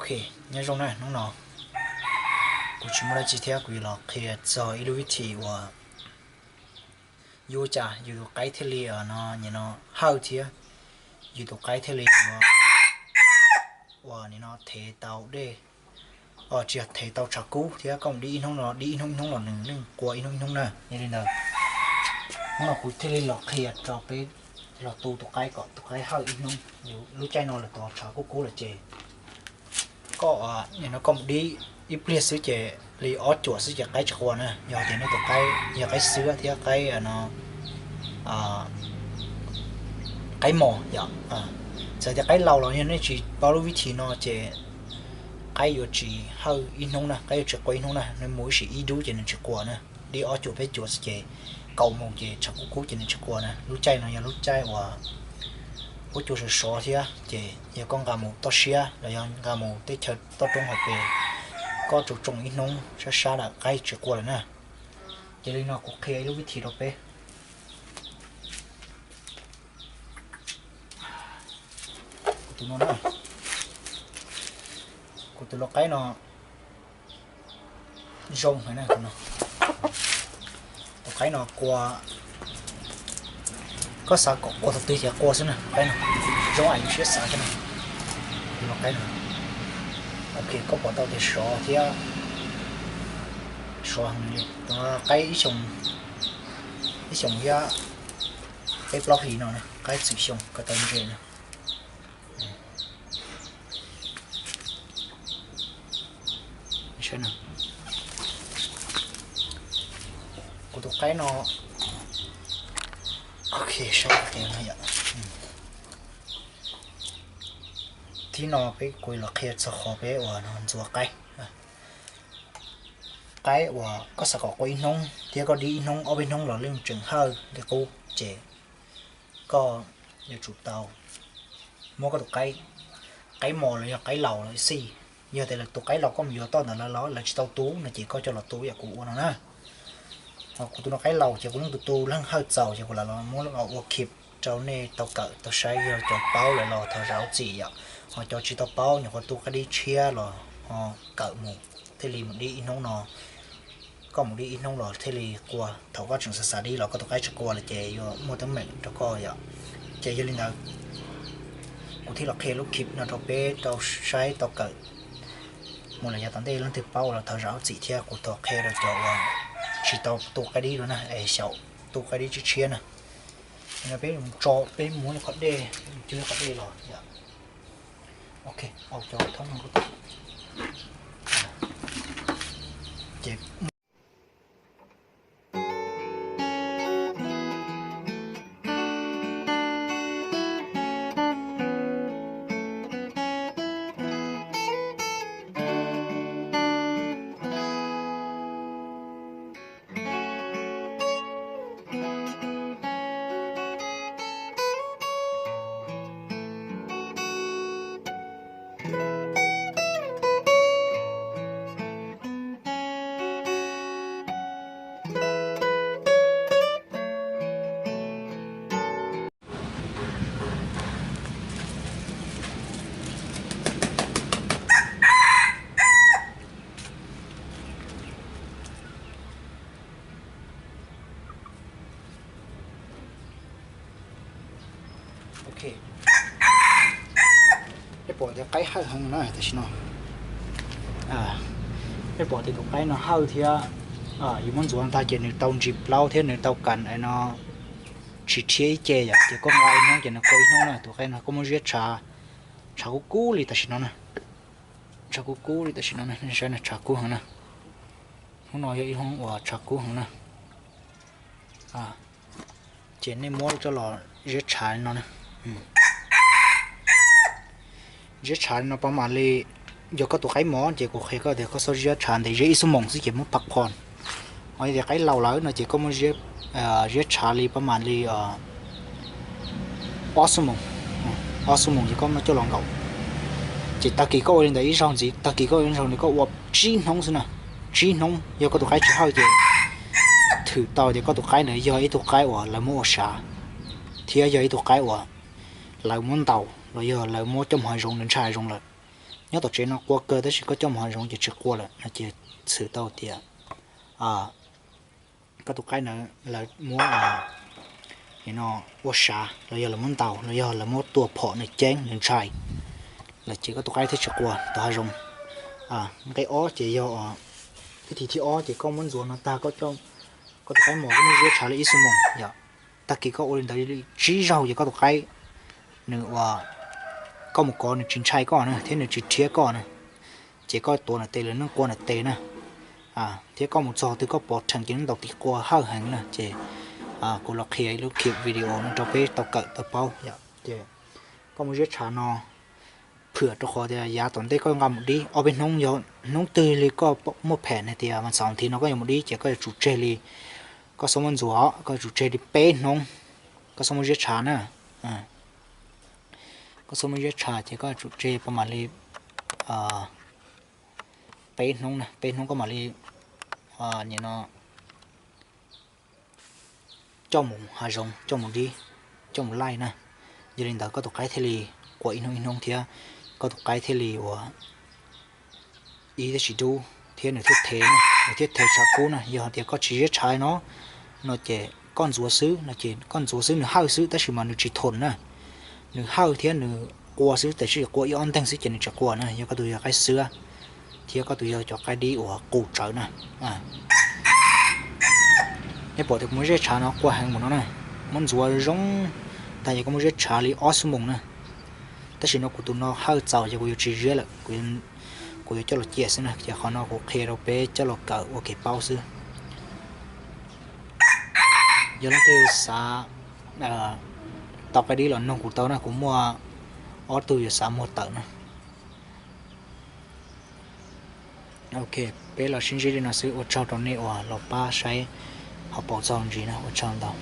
Ok, nyob zoo na, hnub no kuv tsis muaj dab tsi thiab, kuv yuav los qhia txog ib lub vib thi uas yuav ua cas yus tus qaib thiaj li no, nim no hawj thiab yus tus qaib thiaj li ua, ua nim no thev tau dej, tsis yog thev tau tshav kub thiab. Koj mus dib ib hnub no, dib ib hnub ib hnub los nws yeej qua ib hnub ib hnub na. Yog li ntawd, hnub no kuv thiaj li los qhia rau peb los tu tus qaib kom tus qaib hawj ib hnub. Lub caij no lawv tos tshav kub kub lawm ces koj, nim no koj mus dib ib pliag xwb ces li ob cuam xwb ces qaib tsis qua na. Yog tias nej tus qaib yog qaib xwb thiab qaib no, qaib mos yom, txawm tias qaib laus los yog nej tsis paub lub vib thi no ces qaib yuav tsis hawj ib hnub na, qaib yuav tsis qua ib hnub na, nws mus ib sim ib dub ces nws tsis qua na. Dib ob cuam peb cuam xwb ces kaum moos ces tshav kub kub ces nws tsis qua na. Lub caij no yog lub caij uas huab cua sov sov thiab ces yog koj nqa mus toj siab los yog nqa mus teb chaws toj roob hauv pes, koj tsoo tsoo ib hnub sab sab lawm qaib tsis qua lawm na. Ces li no kuv qhia ib lub vib thi rau peb. Kuv tus no na, kuv tus lau qaib no zoo heev na, tus no. Tus qaib no qua, koj xav kom qua thaum twg ces qua xwb na, qaib no zoo ais yus siab xav thiab na. Tus lau qaib no, ok, koj pom tau tias sov thiab, sov heev li. Tus no qaib ib xyoos, ib xyoos thiab peb plaub hlis no na, qaib txwm xyoo ko taw ntse na. Kuv tus qaib no, ok, saib, thib no peb kuv los qhia txog qhov peb uas no ntxuav qaib. Qaib uas koj xav kom qua ib hnub thiab koj dib ib hnub ob peb hnub los yeej tseem hawj li qub ces koj yuav tsum tau muab koj tus qaib, qaib mos los yog qaib laus los xij, yog tias lawv tus qaib laus koj mus yuav toj ntawd lawv, lawv tsis tau tu no ces koj coj los tu ib yam kuv ua no na. Ho kuv tus no qaib laus ces kuv yeej tu tu leej hawj txaus ces kuv lam los muab los ua khib rau nej tau kawm tau saib, yog cov paub lawm los thov zam lub txim yom. Ho cov tsis tau paub nyuam qhuav tu qaib dib tshiab los ho kawm mus thiaj li mus dib ib hnub no, koj mus dib ib hnub los thiaj li qua. Thaum koj tseem xav xav dib los koj tus qaib tsis qua lawm ces yuav muaj teeb meem rau koj yom. Ces yog li ntawd kuv thiaj los qhia lub khib no rau peb tau saib tau kawm mus lawm. Yav tom ntej leej twg paub los thov zam lub txim thiab, kuv thov qhia rau cov uas tsis tau tu qaib dib dua na es xyaum tu qaib dib tshiab tshiab na. No peb mus tso, peb muab qhov dej, cog qhov dej los yom. Ok, au cov thoob no ces Ok, peb pom tias qaib hawj heev na tam sim no. Peb pom tias tus qaib no hawj thiab, yus muab ntxuav ntag ces nws tau ntsis plaub thiab nws tau kas no tsis rhiab ib ce yom. Ces koj nqa ib hnub ces nws qua ib hnub na. Tus qaib no koj muab ziab tshav, tshav kub kub li tam sim no na. Tshav kub kub li tam sim no, saib na, tshav kub heev na. Hnub no yog ib hnub uas tshav kub heev na. Ces nej muab coj los ziab tshav li no na. Ziab tshav li no pab mam li, yog koj tus qaib mos ces kuv qhia koj tias koj txhob ziab tshav ntev, ziab ib xuab moos xwb ces muab pab phom. Ho yog tias qaib laus lawm no ces koj muab ziab tshav li pab mam li ob xuab moos, ob xuab moos ces koj muab coj los nkaum. Ces tag kis koj ua li ntawd ib zaug ntxiv, tag kis koj ua ib zaug ntxiv, koj ua tsib hnub xwb na. Tsib hnub yog koj tus qaib tsis hawj ces thwm tau tias koj tus qaib ntawd yog ib tug qaib uas lawv muab ua sav, thiab yog ib tug qaib uas lawv muab ntaus los yog lawv muab coj mus hav zoov nws ntshai hav zoov lawm. nyob tom tsev no qua kawg tab sis koj coj mus hav zoov ces tsis qua lawm no ces txhwm tau tias koj tus qaib na lawv muab no ua sav los yog lawv muab ntaus los yog lawv muab tua phom nws ceeb nws ntshai lawm ces koj tus qaib thiaj tsis qua tom hav zoov. Nqe ob ces yog vib thim thib ob ces koj muab ntxuav no tag koj tus qaib mos koj muab ziab tshav li ib xuab moos yom. Tag kis koj ua li ntawd li tsib zaug ces koj tus qaib nws ua koj mus kov nws tsis ntshai koj na thiab nws tsis rhiab koj na. Ces koj tuav nws tes lawm nws qua nws tes na. Thiab koj mus txog twg koj pov rhees ces nws ntaus tim qua hawj heev na ces kuv los qhia ib lub clip video no rau peb tau kawm tau paub. Ces koj muab ziab tshav no phwm rau qhov tias yav tom ntej koj yuav nqa mus dib ob peb hnub, yog hnub twg li koj muaj phem hais tias mas xaus nthi no koj yuav mus dib ces koj yuav tsum tseg li, koj txhob muab ntxuav, koj yuav tsum tseg li peb hnub. Koj txhob muab ziab tshav na. Koj txhob muab ziab tshav ces koj yuav tsum tseg pab mam li peb hnub na, peb hnub koj mam li nim no coj mus hav zoov, coj mus dib, coj mus laij na. Yog li ntawd koj tus qaib thiaj li qua ib hnub ib hnub thiab koj tus qaib thiaj li ua ib thiaj tsis dub thiab nws thiaj thev, nws thiaj thev tshav kub na. Yog hais tias koj tsis ziab tshav no, no ces koj ntxuav xwb no ces koj ntxuav xwb nws hawj xwb tab sis mas nws tsis thoom na. Nws hawj thiab nws qua xwb tab sis qua ib ob nteeg xwb ces nws tsis qua na. Yog koj tus yog qaib xwb thiab koj tus yog cov qaib dib uas qus tsawv na. Nej pom tias kuv muab ziab tshav no qua heev mus no na, muab ntxuav zoo tag ces koj muab ziab tshav li ob xuab moos na. Tab sis no kuv tus no hawj txaus ces kuv yuav tsis ziab lawm, kuv yuav coj los cia xwb na ces qhov no kuv qhia rau peb coj los kawm ua kev paub xwb. Yog leej twg xav tau qaib dib los noog kuv tau na, kuv muaj ob tug yuav xav muag tawm na. Ok, peb los sib ntsib li no xwb, ua tsaug rau nej uas los pab saib hauv paus txog ntsis na, ua tsaug ntau.